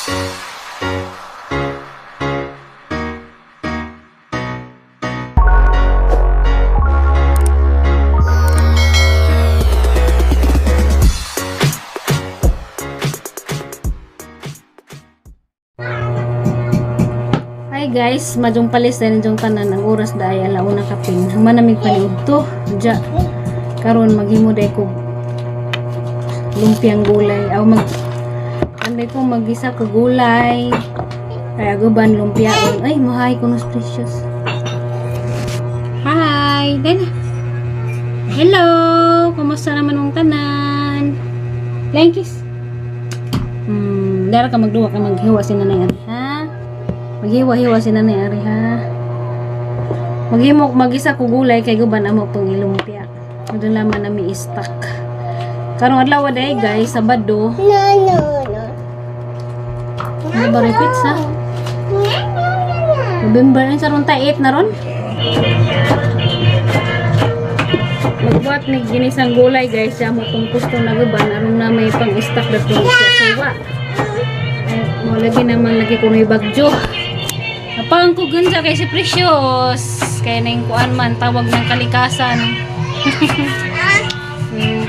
Hi guys, majong palis na ninyong tanan ang oras da ay alauna kapin. Manamig paniud to. Diya karon maghimo day ko lumpiang gulay. Aw mag anday ko magisa ko gulay. Kaya guban lumpiaon. Ay, mahay ko nos precious. Hi, Dana. Hello, kumusta naman mong tanan? Flying kiss. Dara ka magduwa ka maghiwa si nanay ari, ha? Maghiwa-hiwa si nanay ari, ha? Maghimok magisa ko gulay kay guban amo pang ilumpia. Doon laman nami istak. Karong adlaw day guys, Sabado. No, no, no. Ano ba repeat sa? No, no, no, no. November na sa ron ta 8 na ron. Magbuhat ni ginisang gulay guys, siya mo kung gusto na guban aron na may pang-stock na itong suwa. Ay, mo lagi naman lagi ko may bagyo. Napang ko gansa kay si Precious. Kay nang kuan man tawag ng kalikasan.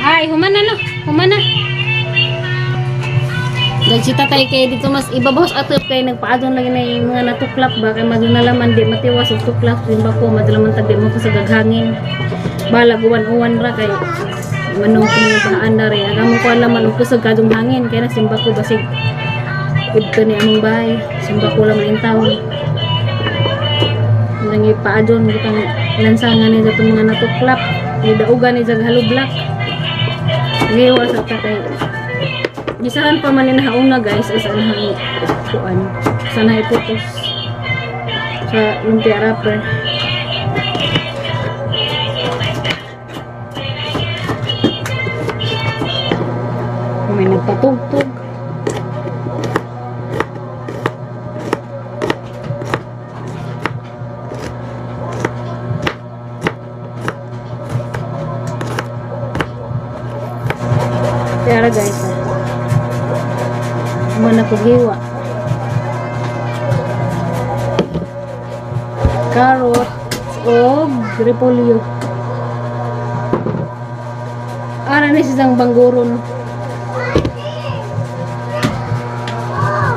Hi, humana no. Humana. Dahil si tatay kay dito mas ibabos atop kay nagpaadon lagi na yung mga natuklap ba kay madunalaman di matiwas og tuklap yung bako madulaman tagdi mo sa gaghangin. Balag uwan-uwan ra kay manong kung bahaan na rin. Ang among kuan laman og kusog kadong hangin kay na simba ko basig dito ni among bahay. Simba ko laman in town. Nang ipaadon kitang lansangan ni sa mga natuklap. Ni daugan ni sa halublak. Ngiwa sa tatay. Gisahan pa man ni nahauna guys ay sa anahang kuan. Sa iputos sa lumpia wrapper. May nagpatugtog. Kaya guys, ah. Mana ko giwa. Carrot og repolyo. Ara ni siyang bangguron.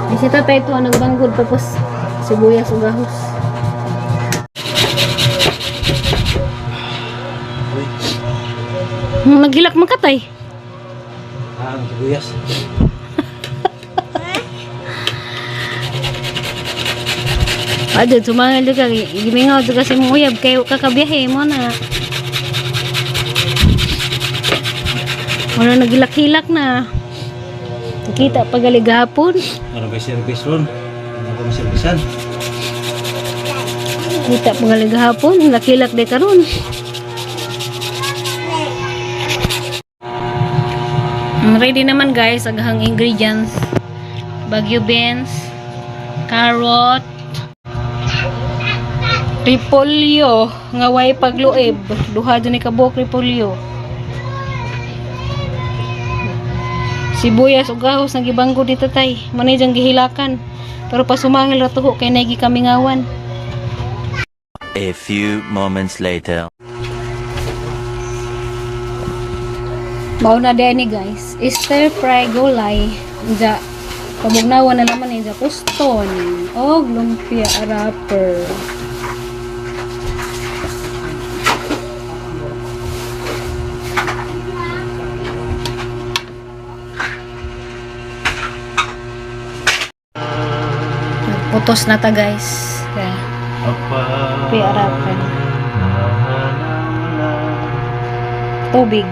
Ay, si tatay ito ang nagbanggod tapos sibuyas ug ahos. Uy, Naghilak man katay. ah, ang sibuyas. Adyo, sumangil ka. Gimingaw ka sa imong uyab. Kayo kakabiyahe mo na. Wala nagilak-hilak na. Nakita pagali gahapon. Ano ba service ron? Ano ba servicean? Kita pagali gahapon. Lakilak de karon. Ready naman guys, aghang ingredients. Bagyo beans, carrot, repolyo, nga way pagluib. Duha jud ni kabuok repolyo. Sibuyas ug ahos nga gibanggod ni tatay. Manay jang gihilakan. Pero pasumangil ra tuho kay naigi kamingawan. A few moments later. Mao na din ni guys. Stir fry gulay. Diya, pabugnawan na naman ni kuston og lumpia wrapper. Putos na ta guys. Yeah. Lumpia wrapper. Tubig.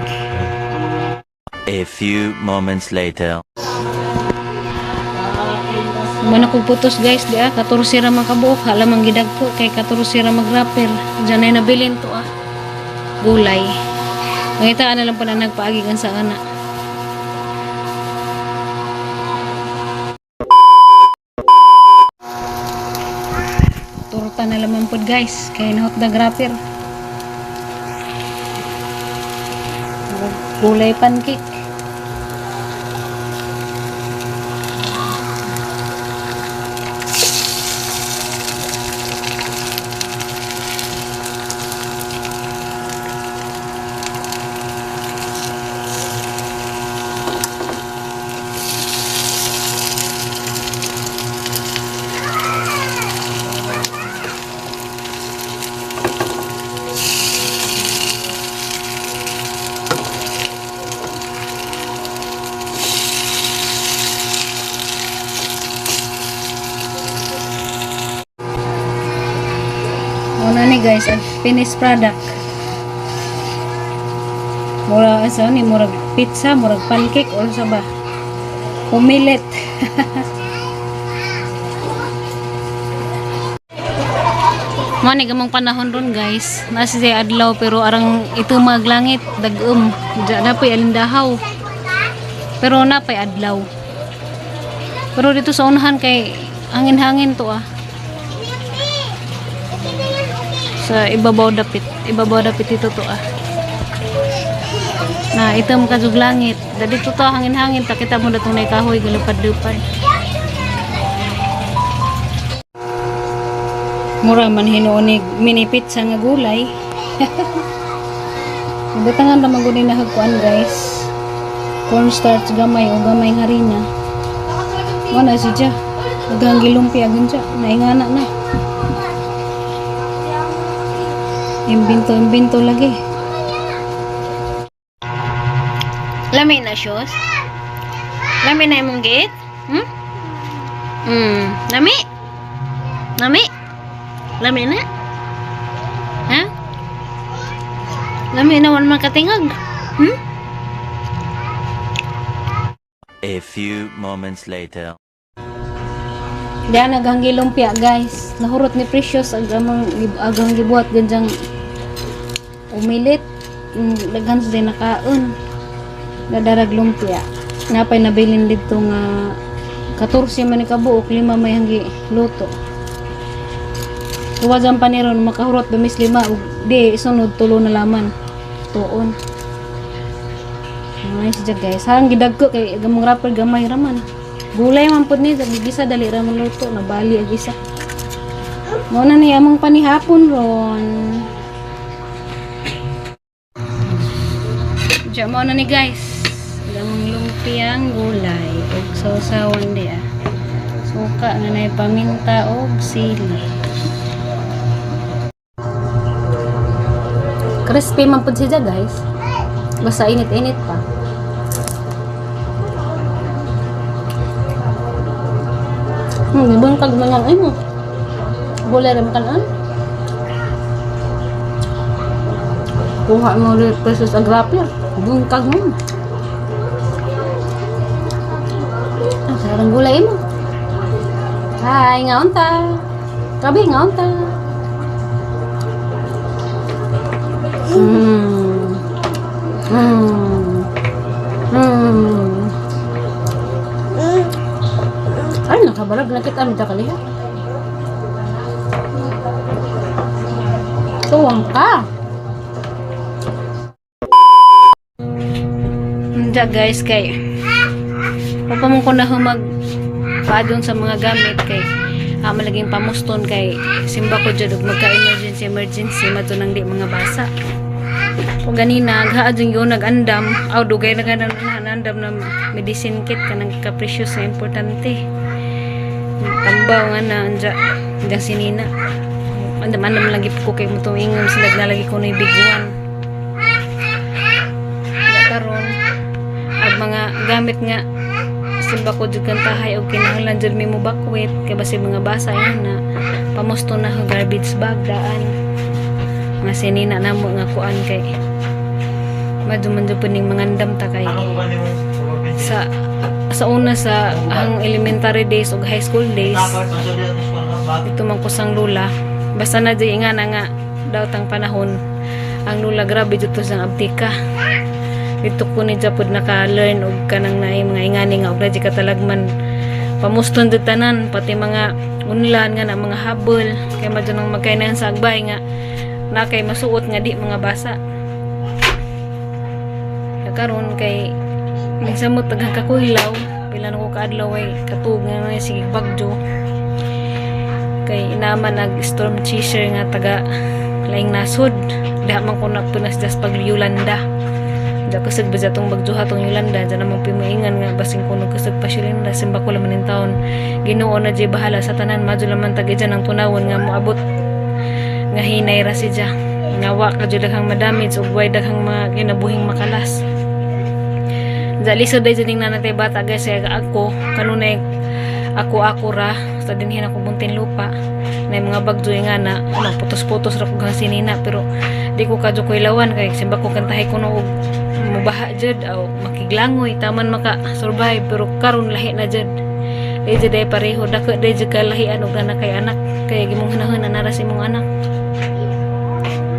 A few moments later. Mana kong putos guys, di ah, 14 ra man kabuok, hala man gidagko kay 14 ra mag-wrapper. Diyan ay nabilin to ah. Gulay. Mangita na lang pala nagpaagi kan sa ana. Turta na laman pod guys, kay nahot na wrapper. Gulay pancake. guys, ang finished product. Mura asa ni, murag pizza, murag pancake or sa ba? Omelette. Mo ni gamang panahon ron, guys. Nasa siya adlaw pero arang ito maglangit dag-um. Diya na po'y alindahaw. Pero na pa'y adlaw. Pero dito sa unahan kay hangin-hangin to ah. Sa ibabaw dapit. Ibabaw dapit ito to ah. Na itom ka jug langit. Da dito to hangin-hangin ta kita mo datong nay kahoy galupad-lupad. Mura man hinuon mini pizza nga gulay. Ibutangan ra man gud ni nahagkuan, guys. Cornstarch gamay o gamay nga harina. Wala si siya. Daghang gilumpia gun siya. Naingana na. Imbinto, imbinto lagi. Lami na, shoes? Lami na imong gate? Hmm? Lami? Lami? Lami na? Ha? Lami na man katingag. A few moments later. Diyan naghanggi lumpia, guys. Nahurot ni Precious ag amang agang gibuhat ganjang umilit. Daghan sa day nakaon. Nadarag lumpia. Napay nabilin dito nga 14 man ni kabuok, lima may hanggi luto. Tuwa dyan paniron makahurot dumis lima ug di sunod tulo na laman. Tuon. Nice siya, guys. Harang gidagko kay gamong wrapper gamay raman. Gulay man pud ni gisa dali ra man luto nabali ag isa. Mo na ni among panihapon ron. Diya mo na ni, guys. Among lumpiang gulay ug sausawan di ah. Suka nga nay paminta og sili. Crispy man pud siya, guys. Basta init-init pa. Ibang kag mga ay mo. Gulay rin kanan. Kuha mo ulit pesos ang wrapper. Bungkag mo. Ang sarang gulay mo. Hi, ngaon ta. Kabi, ngaon ta. Ay, nakabarag na kita. Amita kaliha. Tuwang ka. Hindi, guys, kay pa mo ko na humag paadon sa mga gamit kay malaging pamuston kay simba ko jud og magka-emergency emergency mato nang di mga basa. O ganina aghaad yung yun nag-andam aw dugay na ganang andam na medicine kit kanang ka-precious na importante. Tambaw nga na anja anja sinina. Andam andam lagi po ko kay mutuingom sila nalagi ko na biguan. Nga karon ag mga gamit nga simba ko jud kan tahay og kinahanglan jud mi mo bakwit kay basi mga basa yan na pamusto na ang garbage bag daan mga sinina namo nga kuan kay madyo man jud ning mangandam ta kay sa sa una sa ang elementary days ug high school days ito man kusang lula basta na jud nga na nga daw tang panahon ang lula grabe jud to sang abtika dito ko ni Japod naka-learn og kanang naay mga ingani nga og na katalagman pamuston jud tanan pati mga unlan nga na mga habol kay madyo nang magkainan sa agbay nga na kay masuot nga di mga basa. Kaya karon kay minsan mo taghang kakuhilaw pila na ko kaadlaw ay katug nga na sige bagyo kay inama nag storm chaser nga taga laing nasod diha man ko nagpunas das pag Yolanda. Diya kusog ba tong bagduha tong Yolanda diya namang pimaingan nga basing kuno kusog pa siya Yolanda simba ko laman ning taon Ginoo na di bahala sa tanan madyo laman tag dyan ang tunawon nga moabot nga hinay ra si dya nga wa ka jud daghang madamage ug way daghang mga kinabuhing makalas. Diya lisod day jud ning nanatay bata, guys, kaya ako kanunay ako ako ra. Basta dinhi na ko Muntinlupa na mga bagyo nga na ano, putos-putos ra ko gang sinina, pero di ko kadyo ko ilawan kay simba ko kantahay ko no og mubaha jud aw makiglangoy taman maka survive. Pero karon lahi na jud, di jud ay pareho, dako di jud kalahian og na kay anak kay gimong hinahon na nara sa imong anak.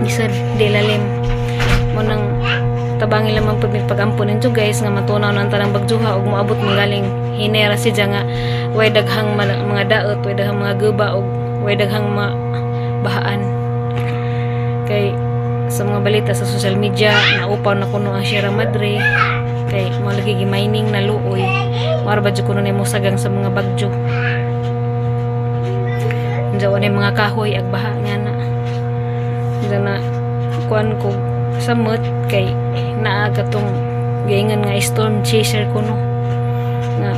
Lisod, di lalim mo nang tabangi lamang pud mig pagampo ninyo, guys, nga matunaw na ang tanang bagjuha ug moabot manggaling hinera si nga way daghang mga daot, way daghang mga guba ug way daghang mga bahaan. Kay sa mga balita sa social media, naupaw na kuno ang Sierra Madre kay mo lagi gi-mining na luoy. Mara ba jud kuno nimo sagang sa mga bagyo. Diyan na mga kahoy ag baha nga na. Diyan na kuan ko samot kay naa katong giingon nga storm chaser kuno nga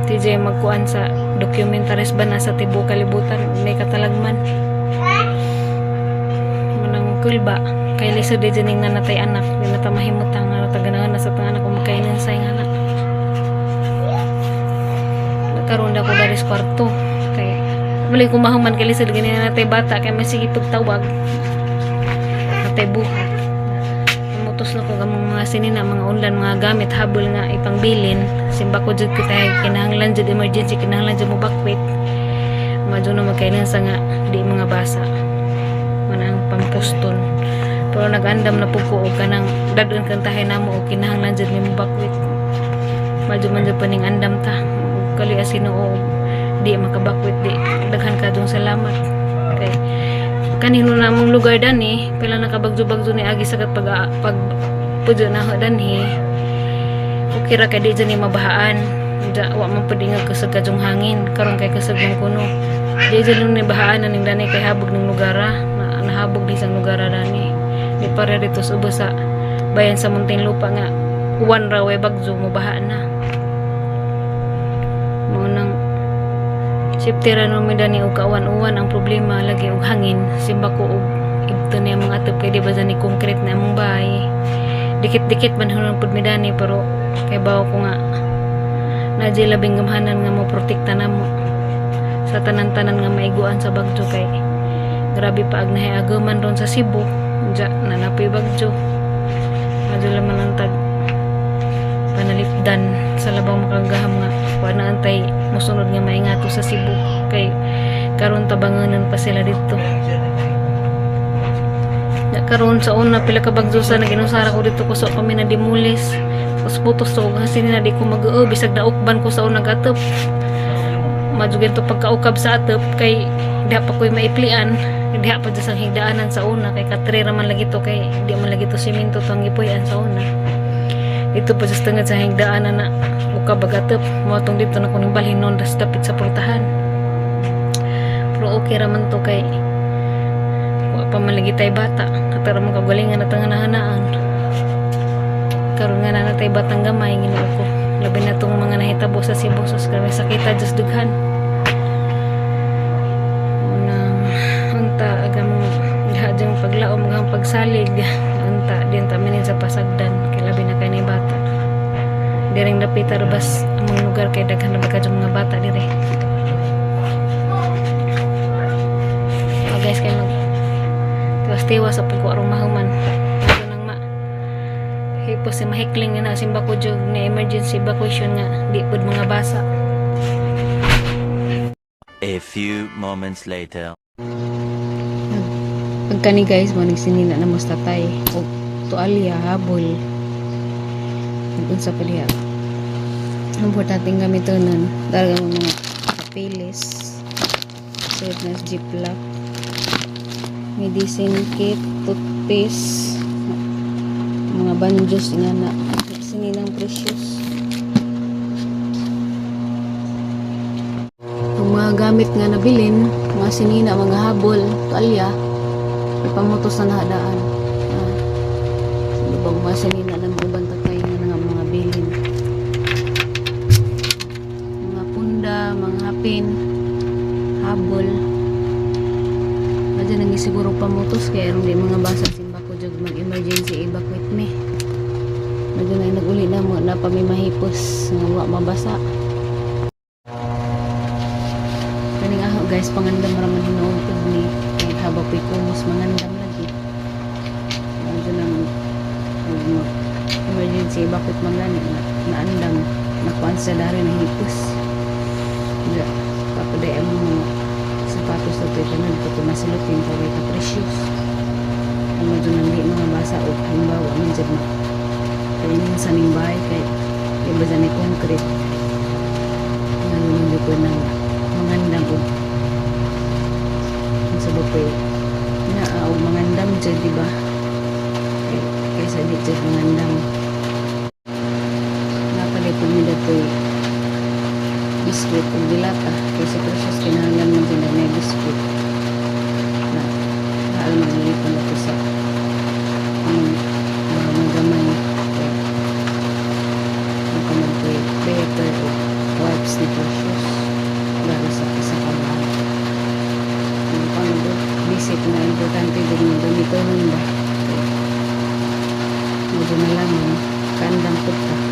TJ magkuan sa documentaries ba na sa tibuok kalibutan may katalagman manang kulba kay lisod di ning nanatay anak, di na ta mahimutang nga taganahan na sa tang anak kung makainan sa ing anak. Nakaroon na ko dari sa kwarto kay bali ko mahuman kay lisod gani natay bata kay may sige pagtawag natay buhat. Mutos na ko gamong mga sinina, mga unlan, mga gamit, habol nga ipangbilin. Simba ko jud kita kinahanglan jud emergency, kinahanglan jud mo bakwit. Madyo na magkainan sa nga di mga basa. Mana ang pampuston. Pero nag-andam na po ko og kanang dadon kang tahay namo og kinahanglan jud ni mo bakwit. Madyo man jud paning andam ta. Ug kali asino di makabakwit, di daghan ka dong salamat. Kay kanino namong lugar dani pila nakabagyo-bagyo ni agi sakat pag pag pudyo na ho danhi, okay ra kay di dyan ni mabahaan. Da, wa man pud ingag kusog kadtong hangin karon kay kusog man kuno. Di dyan ni bahaan na ning dani kay habog ning lugara na, nahabog di sang lugara dani, di para dito sa ubos sa bayan sa Muntinlupa nga uwan ra way bagyo mo baha na. Mao nang safety ra no mi dani og kauwan-uwan. Ang problema lagi og hangin, simba ko og ibto niya mga atop kay di ba dani concrete na among bahay, dikit-dikit man hunon pud mi dani, pero kay bawo ko nga na di labing gamhanan nga mo protekta namo sa tanan-tanan nga maiguan sa bagyo kay grabe pa ag nahiagaman ron sa Cebu diya na napoy bagyo. Madyo laman ang tag panalipdan sa labang makagaham nga wa na antay mosunod nga maingato sa Cebu kay karon tabanganan pa sila dito. Ya, karon sa una pila ka bagyo sa naginusara ko dito, kuso kami na dimulis. Tapos putos to kasi na di ko mag bisag naukban ko sa unang atop. Madugin to pagkaukab sa atop kay diha pa ko'y maiplian, diha pa dyan sa higdaanan sa una kay katre raman lagi to, kay di man lagi to simento to ang gipuy-an sa una. Dito pa sa tungod sa higdaanan na ukab ag atop mo tong dito na kuning balhin noon das dapit sa portahan. Pero okay raman to kay wa pa man lagi tay bata katara man kagalingan at ang hanahanaan karon nga na natay batang gamay. Ginoo ko, labi na tong mga nahitabo sa Cebu, sus, grabe sakita, Diyos dughan. Unang unta agam hadyang paglaom ang pagsalig unta din ta minin sa pasagdan kay labi na kay ni bata diring dapita bas among lugar kay daghan na ba kadyo mga bata dire. Oh guys, kay mag tiwas-tiwas sa pagko arong mahuman. Ano nang ma hipos si mahikling na simba ko jud na emergency evacuation nga di pud mga basa. A few moments later. Pagkani guys, mo nagsinina na mo sa tatay og tualya, habol. Ug unsa pa diha. Importante nga gamitonon, dalaga mo mga papeles. Save na ziplock. Medicine kit, toothpaste, mga banjos nga na sininang precious. Ang mga gamit nga nabilin, mga sinina, mga habol, tualya, ipamutos na nahadaan. Ah, lubang mga sinina na mga ubang tatay nga nga mga bilin. Mga punda, mga hapin, habol. Adyan nang siguro pamutos kaya aron di mga basa, simba ko jud mag-emergency evacuate me. Medyo na naguli na mo na pamimahipos nga wa mabasa. Kaning aho, guys, pangandam ra man hinuon pud ni. Kay haba po'y kumos, mangandam lagi. Medyo nang og emergency evacuate man gani na naandam nakuan sa dari na hipos. Ga papaday ang mga sapatos na ito'y tanan ko masilutin pa kay ka precious. Ang medyo nang di mga basa o halimbawa man dyan na kainin sa ning bahay kay iba dyan ay concrete. Ngayon hindi ko nang mangandam og ang sabab ko naa og mangandam dyan, di ba? Kay kaysa di dyan mangandam. Napalipod mi datoy biskwit ug dilata kay si Precious kinahanglan man sila may biskwit na haal maglilipon na to sa among mga gamay kay nakaman ko'y diaper o wipes ni Precious para sa isa ka bahay. Ang pangabot, basic na importante din mo gamitonon ba. Kay medyo nalaman, kaandam po ka.